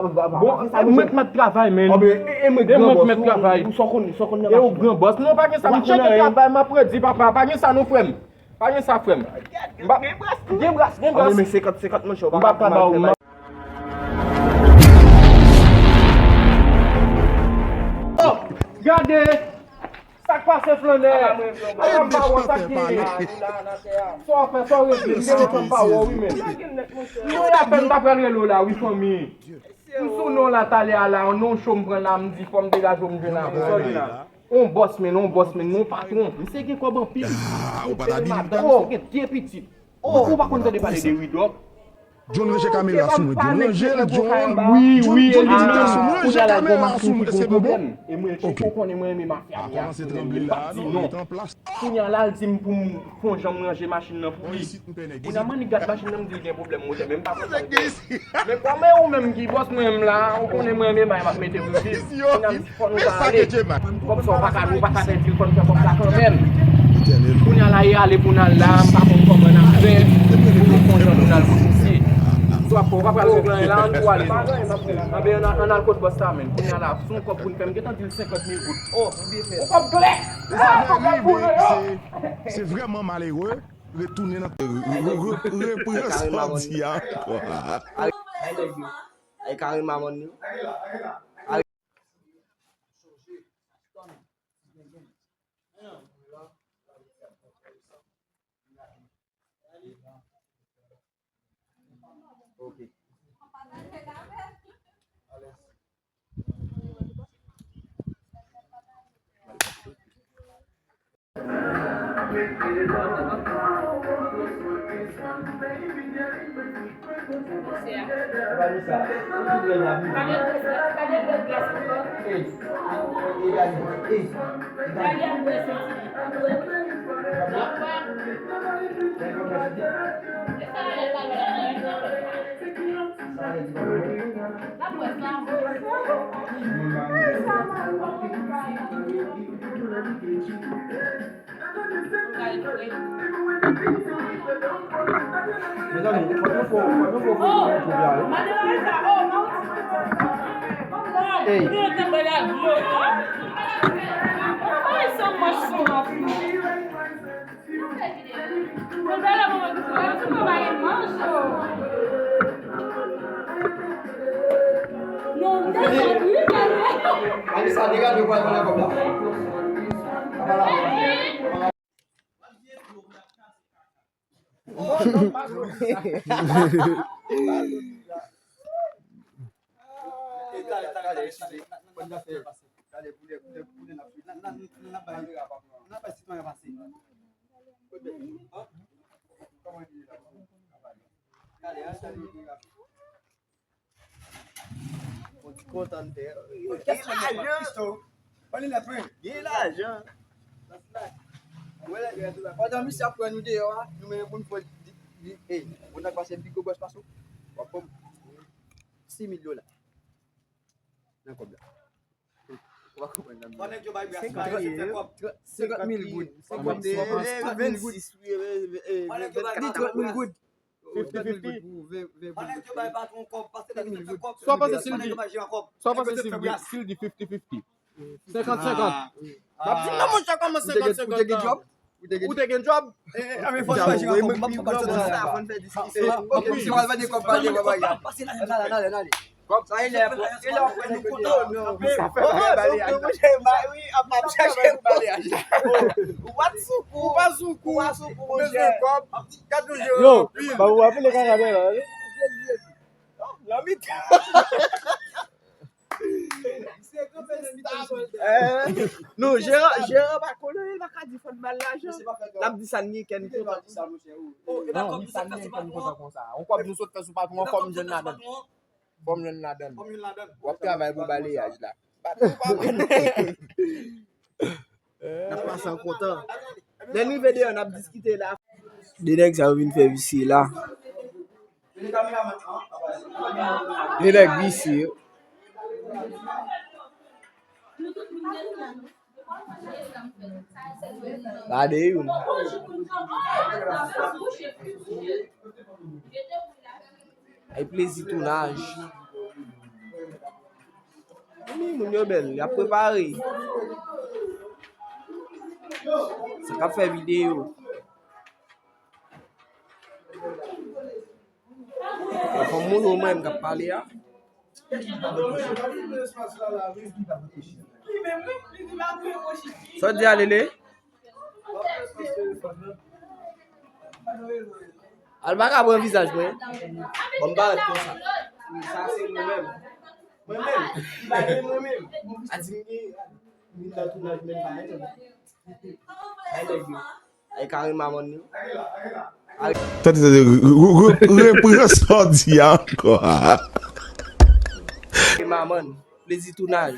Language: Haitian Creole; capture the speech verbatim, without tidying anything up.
Bon, e mwen k mèt travay, men. E mwen k mèt travay. E ou gran bòs. Non, pa gen sa. M tcheke travay, m ap redi, papa. Pa gen sa, non, frè m. Pa gen sa, frè m. Gen bras, gen bras. M ap travay. Oh, gade! Sa k pase, flannè? Ala m pa wè sa k genyen. Sa w fè, sa w regle? M gen lontan m pa wè w, wi, men. M gen apèn m ta pral rele w la, wi, fanmi. M sou non la talè a la, yon non cho m pran la, m di fò m degaje w, m jwenn avè w. On bòs, men, on bòs, men, on patwon. Misye gen kòb anpil. Misye gen madanm, misye gen de pitit. Ou pa konn tande pale de Widòk? John, ranje kamera sou mwen, John. Ranje l, John. Wi, wi, John, ranje kamera sou mwen, silvouplè. E mwen, ou konnen mwen renmen mafya. Kounye a la, l di m pou m fè yon jan m ranje machin nan pou li. Kounye a, m annik gad machin nan, m di l gen pwoblèm motè, men m pa konn sa l gen. Men kòm e ou menm ki bòs mwen menm la, ou konnen mwen renmen bay, m ap mete pou li. Kounye a, m di fò nou ta ale. Kòb sa, ou pa ka, ou pa ka pèdi l, fò n fè kòb sa kanmenm. Kounye a la, e ale pou n al la, m pa konn kòman n ap fè pou nou fè yon jan pou n al pou misye. Swa fò, ou pa pral regle anyen la, ann tou ale non. Anben, ann al, ann al kot bòs la menm. Kounye a la, se yon kòb pou n fè, m gentan di l senkant mil goud. Oh, yon kòb klè! Ah, kòb klè pou nou yo! Se vrèman malere retounen nan, re, re, re, repran sa w di a ankò. Ay, nèg yo. Ay, kare mamon yo. Ok. Mezanmi, fòk nou fè, fòk nou fè yon kout la, wi. Ey. Anisa, degaje w pral pran nan kòb la. Yon ti kontan n fè. Gen lajan. Gen lajan. Pandan misye ap pran nou deyò a, nou menm pou n fè di, di, ey, moun nan k pase pi gwo bòs pase w, w ap ban m sis mil dola nan kòb la. Ou pa konprann nan. Senkant mil goud. Senkant mil goud. Trant mil goud. Li trant mil goud. Fifty fifty. Sa w panse si l di, sa w panse si l di, si l di fifty fifty? Senkant senkant. M ap di non, monchè, kòman senkant senkant la? Ou te gen djòb? Ou te gen djòb? Ann fè diskisyon. Ann ale, ann ale, ann ale. Kòb sa, e lè, e lè w ap pran nou kontan. Ou pa sou kou. Ou pa sou kou. Ou pa sou kou, monchè. Gad nou jere anpil. Yo, ba ou apele kaka la. Nan mitan. Non, jeran, jeran pa konnen, li pa ka di fò n ba l lajan. L ap di sa n gen kè n kontan. Non, sa n gen kè n kontan konsa. On kòb nou sot fè sou patwon an, fò m jwenn ladan l. Fò m jwenn ladan l. W ap travay pou balayaj la. Patwon pa konnen. N ap pase an kontan. Lè n rive deyò, n ap diskite la. De nèg sa yo vin fè visye la. De nèg visye. Gade youn. Ay plezi tounaj. Moun yo bèl, y ap prepare. Sa k ap fè videyo. Fò m montre w mwen menm k ap pale a. Sa w di a, Lele? Al pa ka pran vizaj mwen. Bon, m parèt konsa. Sa se mwen menm. Mwen menm. Sa se mwen menm. A di m gen, m nan tounaj menm pa menm. Ay, nèg yo. Ay, Karim Amon yo. Tande, tande, re- re- re- repran sa w di a ankò. Karim Amon, plezi tounaj.